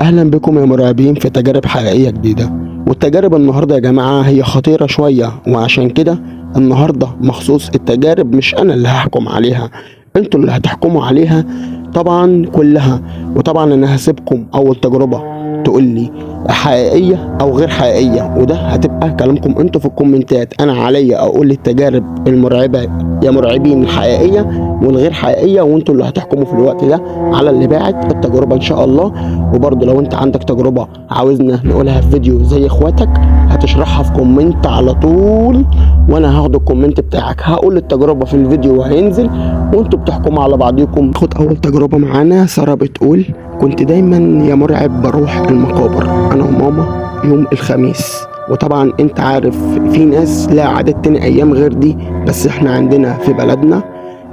اهلا بكم يا مرعبين في تجارب حقيقية جديدة. والتجارب النهاردة يا جماعة هي خطيرة شوية، وعشان كده النهاردة مخصوص التجارب مش انا اللي هحكم عليها، انتوا اللي هتحكموا عليها طبعا كلها. وطبعا انا هسيبكم اول تجربة تقول لي حقيقية او غير حقيقية، وده هتبقى كلامكم انتوا في الكومنتات. انا عليا اقول التجارب المرعبة يا مرعبين الحقيقية والغير حقيقية، وانتوا اللي هتحكموا في الوقت ده على اللي باعت التجربة ان شاء الله. وبرضه لو انت عندك تجربة عاوزنا نقولها في فيديو زي اخواتك هتشرحها في comment على طول، وانا هاخد ال comment بتاعك هقول التجربة في الفيديو وهينزل، وانتوا بتحكموا على بعضكم. خد اول تجربة معانا. سارة بتقول كنت دايما يا مرعب بروح المقابر انا وماما يوم الخميس، وطبعا انت عارف في ناس لا عادات تاني ايام غير دي، بس احنا عندنا في بلدنا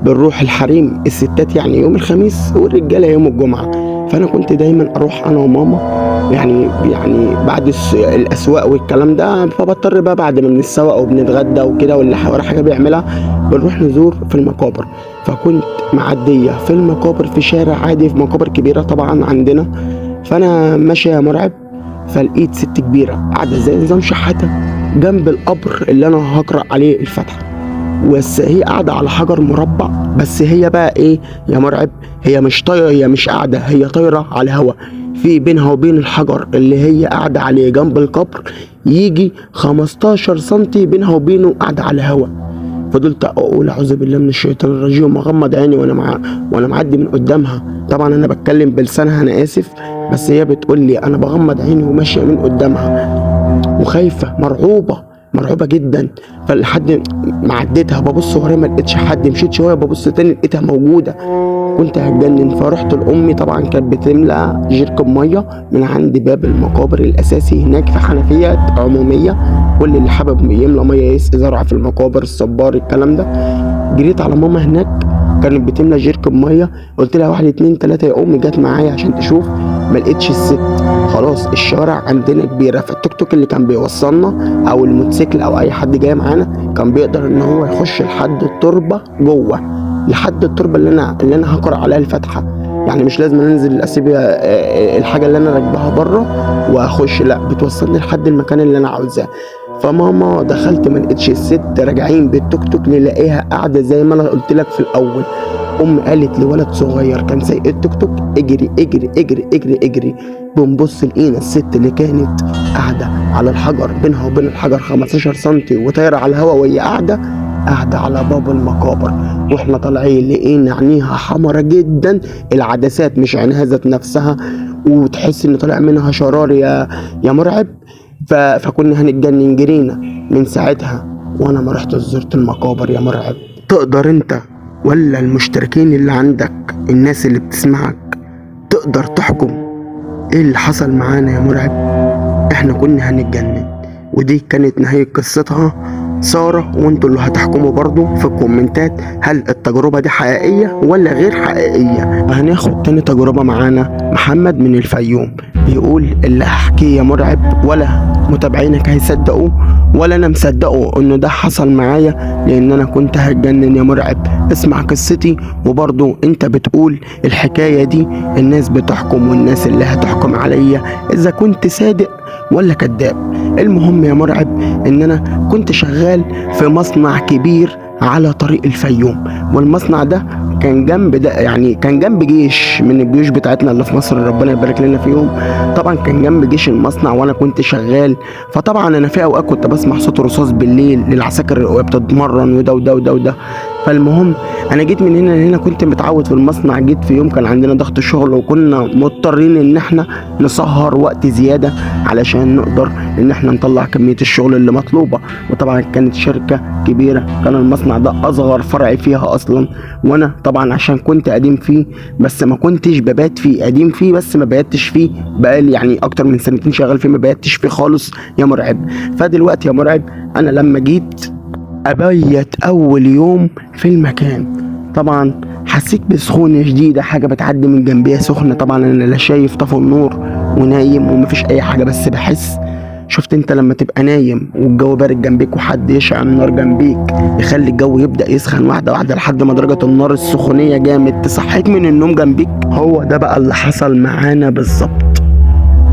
بنروح الحريم الستات يعني يوم الخميس والرجاله يوم الجمعة. فانا كنت دايما اروح انا وماما يعني بعد الاسواق والكلام ده، فبضطر بقى بعد ما بنتسوق وبنتغدى وكده واللي وراه حاجة بيعملها بنروح نزور في المقابر. فكنت معدية في المقابر في شارع عادي في مقابر كبيرة طبعا عندنا، فانا ماشية يا مرعب فلقيت ست كبيرة قاعدة زي نظام شحاته جنب القبر اللي انا هقرا عليه الفاتحة، بس هي قاعدة على حجر مربع. بس هي بقى ايه يا مرعب، هي مش طايره، هي مش قاعدة، هي طايره على الهوا. في بينها وبين الحجر اللي هي قاعدة عليه جنب القبر يجي 15 سنتي بينها وبينه، قاعدة على الهوا. فضلت اقول اعوذ بالله من الشيطان الرجيم واغمض عيني وانا معدي من قدامها. طبعا انا بتكلم بلسانها انا اسف، بس هي بتقول لي انا بغمض عيني وماشية من قدامها وخايفة مرعوبه مرعوبه جدا. فلحد ما عديتها ببص ورايا ما لقيتش حد، مشيت شوية ببص تاني لقيتها موجودة، كنت هتجنن. فرحت لامي، طبعا كانت بتملى جيركن مية من عند باب المقابر الاساسي هناك في حنفيات عموميه، كل اللي حابب يملى مية يسقي زرع في المقابر الصبار الكلام ده. جريت على ماما هناك كانت بتملى جيركن مية، قلت لها 1 2 3 يا امي، جت معايا عشان تشوف، ما لقيتش الست. خلاص الشوارع عندنا كبيرة، فالتوك توك اللي كان بيوصلنا او الموتوسيكل او اي حد جاي معانا كان بيقدر ان هو يخش لحد التربة جوه، لحد التربة اللي انا هقرا عليها الفاتحة. يعني مش لازم انزل اسيب الحاجة اللي انا راكباها بره واخش، لا بتوصلني لحد المكان اللي انا عاوزاه. فماما دخلت ما لقيتش الست، راجعين بالتوك توك نلاقيها قاعدة زي ما انا قلت لك في الاول. ام قالت لولد صغير كان سايق التوك توك اجري اجري اجري اجري اجري. بنبص لقينا الست اللي كانت قاعدة على الحجر بينها وبين الحجر 15 سنتي وطايره على الهواء، وهي قاعدة على باب المقابر. واحنا طالعين لقينا عينيها حمرا جدا، العدسات مش عينها ذات نفسها، وتحس ان طالع منها شرار يا مرعب. فكنا هنتجنن، جرينا من ساعتها وانا ما رحت زرت المقابر يا مرعب. تقدر انت ولا المشتركين اللي عندك الناس اللي بتسمعك تقدر تحكم ايه اللي حصل معانا يا مرعب؟ احنا كنا هنتجنن. ودي كانت نهاية قصتها سارة، وانتوا اللي هتحكموا برضو في الكومنتات هل التجربة دي حقيقية ولا غير حقيقية. هناخد تاني تجربة معانا، محمد من الفيوم بيقول اللي هحكيه يا مرعب ولا متابعينك هيصدقوه ولا انا مصدقه انه ده حصل معايا، لان انا كنت هتجنن يا مرعب. اسمع قصتي، وبرضو انت بتقول الحكاية دي الناس بتحكم، والناس اللي هتحكم عليا اذا كنت صادق ولا كذاب. المهم يا مرعب ان انا كنت شغال في مصنع كبير على طريق الفيوم، والمصنع ده كان جنب ده يعني كان جنب جيش من الجيوش بتاعتنا اللي في مصر ربنا يبارك لنا فيهم. طبعا كان جنب جيش المصنع وانا كنت شغال، فطبعا انا في اوقات كنت بسمع صوت رصاص بالليل للعساكر وهي بتتمرن وده وده وده وده. فالمهم انا جيت من هنا لهنا، كنت متعود في المصنع. جيت في يوم كان عندنا ضغط شغل وكنا مضطرين ان احنا نسهر وقت زيادة علشان نقدر ان احنا نطلع كمية الشغل اللي مطلوبه. وطبعا كانت شركة كبيرة، كان المصنع ده اصغر فرع فيها اصلا، وانا طبعا عشان كنت قديم فيه بس ما كنتش ببات فيه، قديم فيه بس ما بيتش فيه، بقالي يعني اكتر من سنتين شغال فيه ما بيتش فيه خالص يا مرعب. فدلوقتي يا مرعب انا لما جيت ابيت اول يوم في المكان، طبعا حسيت بسخونه شديدة، حاجة بتعدي من جنبيها سخنة. طبعا انا لا شايف، طفوا النور ونايم ومفيش اي حاجة، بس بحس شفت انت لما تبقى نايم والجو بارد جنبيك وحد يشعل النار جنبيك يخلي الجو يبدأ يسخن واحدة واحدة لحد ما درجة النار السخونية جامد تصحيك من النوم جنبيك. هو ده بقى اللي حصل معانا بالظبط.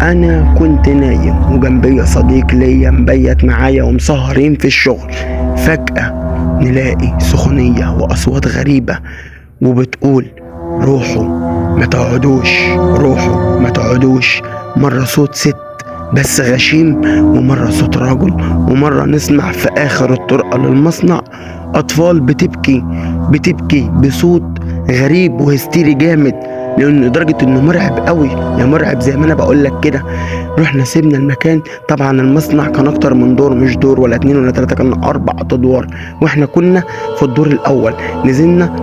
انا كنت نايم وجنبي صديق ليا مبيت معايا ومسهرين في الشغل. فجأة نلاقي سخونية واصوات غريبة وبتقول روحوا ما تقعدوش، روحوا ما تقعدوش. مرة صوت ست بس غشيم، ومرة صوت رجل، ومرة نسمع في آخر الطرقة للمصنع أطفال بتبكي بتبكي بصوت غريب وهستيري جامد، لأن لدرجة إنه مرعب قوي يا مرعب زي ما أنا بقول لك كده. رحنا سيبنا المكان. طبعا المصنع كان أكتر من دور، مش دور ولا 2 ولا 3، كان 4 أدوار، وإحنا كنا في الدور الأول. نزلنا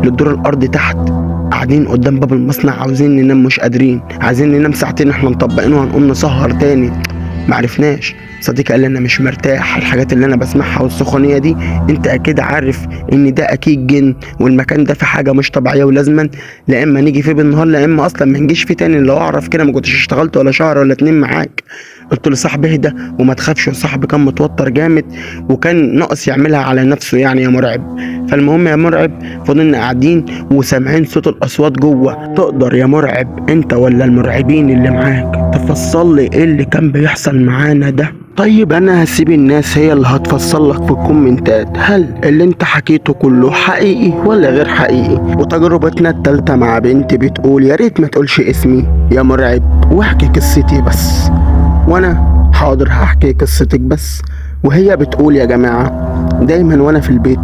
للدور الأرضي تحت، قاعدين قدام باب المصنع عاوزين ننام مش قادرين، عايزين ننام ساعتين احنا مطبقين وهنقوم نسهر تاني، معرفناش. صديقي قال لي انا مش مرتاح، الحاجات اللي انا بسمعها والسخونيه دي انت اكيد عارف ان ده اكيد جن، والمكان ده في حاجة مش طبيعية، ولازما لا اما نيجي فيه بالنهار لا اما اصلا ما نجيش فيه تاني. لو اعرف كده ما كنتش اشتغلت ولا شهر ولا 2 معاك. قلت له صاحبي اهدى وما تخافش. وصاحبي كان متوتر جامد وكان ناقص يعملها على نفسه يعني يا مرعب. فالمهم يا مرعب فضلنا قاعدين وسامعين صوت الاصوات جوه. تقدر يا مرعب انت ولا المرعبين اللي معاك تفصل لي ايه اللي كان بيحصل معانا ده؟ طيب انا هسيب الناس هي اللي هتفصل لك في الكومنتات هل اللي انت حكيته كله حقيقي ولا غير حقيقي. وتجربتنا التالتة مع بنت بتقول يا ريت ما تقولش اسمي يا مرعب واحكي قصتي بس، وانا حاضر هحكي قصتك بس. وهي بتقول يا جماعة دايما وانا في البيت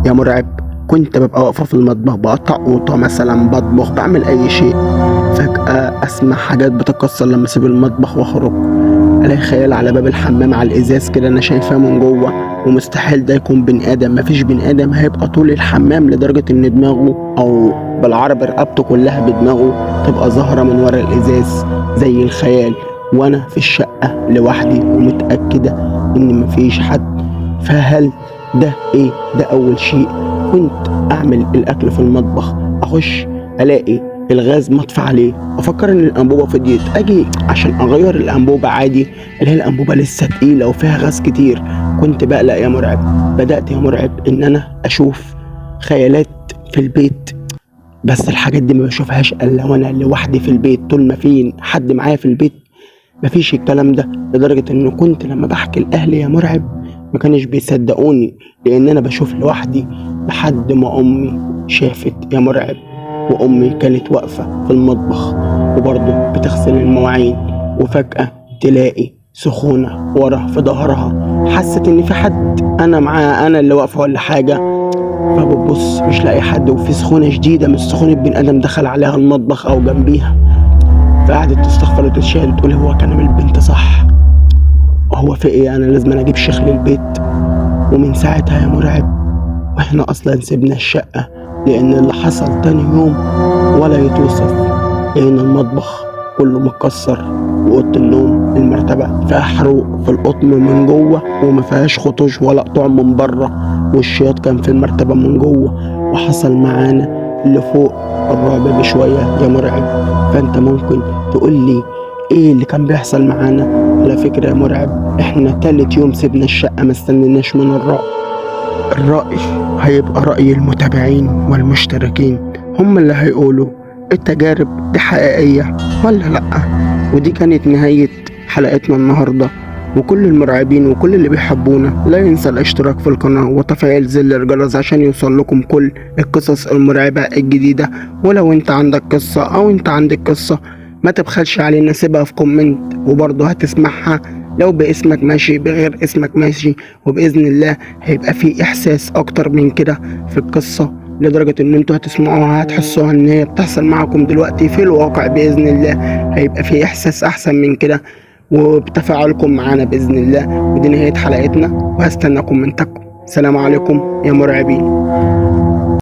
يا مرعب كنت ببقى واقفة في المطبخ بقطع قوطة مثلا، بطبخ، بعمل اي شيء، فجأة اسمع حاجات بتتكسر لما اسيب المطبخ واخرج، الاقي خيال على باب الحمام على الازاز كده انا شايفاه من جوه، ومستحيل ده يكون بني ادم، مفيش بني ادم هيبقى طول الحمام لدرجة ان دماغه او بالعربي رقبته كلها بدماغه تبقى ظاهرة من ورا الازاز زي الخيال، وانا في الشقة لوحدي ومتأكدة ان مفيش حد. فهل ده ايه؟ ده اول شيء. كنت اعمل الاكل في المطبخ، اخش الاقي الغاز مطفى عليه، افكر ان الانبوبة فضيت، اجي عشان اغير الانبوبة عادي الاقي الانبوبة لسه تقيلة وفيها غاز كتير. كنت بقلق يا مرعب. بدات يا مرعب ان انا اشوف خيالات في البيت، بس الحاجات دي ما بشوفهاش الا وانا لوحدي في البيت، طول ما في حد معايا في البيت مفيش الكلام ده. لدرجة ان كنت لما بحكي لاهلي يا مرعب ما كانش بيصدقوني لان انا بشوف لوحدي، لحد ما امي شافت يا مرعب. وامي كانت واقفة في المطبخ وبرضه بتغسل المواعين، وفجاة تلاقي سخونة ورا في ظهرها، حست ان في حد انا معاه، انا اللي واقفة ولا حاجة، فبتبص مش لاقي حد، وفي سخونة شديدة مش سخونة بني ادم دخل عليها المطبخ او جنبيها. فقعدت تستغفر وتتشهد وتقول هو كلام البنت صح، هو في ايه، انا لازم اجيب شيخ للبيت. ومن ساعتها يا مرعب واحنا اصلا سيبنا الشقة، لان اللي حصل تاني يوم ولا يتوصف، لان المطبخ كله متكسر، واوضه النوم المرتبة فيها حروق في القطن من جوه وما فيهاش خطوش ولا قطع من بره، والشياط كان في المرتبة من جوه. وحصل معانا اللي فوق الرعب بشوية يا مرعب. فانت ممكن تقول لي ايه اللي كان بيحصل معانا؟ على فكرة يا مرعب احنا تالت يوم سيبنا الشقة، ما استنيناش من الرعب. الرأي هيبقى رأي المتابعين والمشتركين، هم اللي هيقولوا التجارب دي حقيقية ولا لأ. ودي كانت نهاية حلقتنا النهاردة، وكل المرعبين وكل اللي بيحبونا لا ينسى الاشتراك في القناة وتفعيل زر الجرس عشان يوصل لكم كل القصص المرعبة الجديدة. ولو انت عندك قصة او انت عندك قصة ما تبخلش علينا، سيبها في comment وبرضه هتسمعها، لو باسمك ماشي بغير اسمك ماشي، وبإذن الله هيبقى في إحساس أكتر من كده في القصة لدرجة إن انتوا هتسمعوها هتحسوها إن هي بتحصل معكم دلوقتي في الواقع. بإذن الله هيبقى في إحساس أحسن من كده وبتفاعلكم معانا بإذن الله. ودي نهاية حلقتنا، وهستناكم من تكم. سلام عليكم يا مرعبين.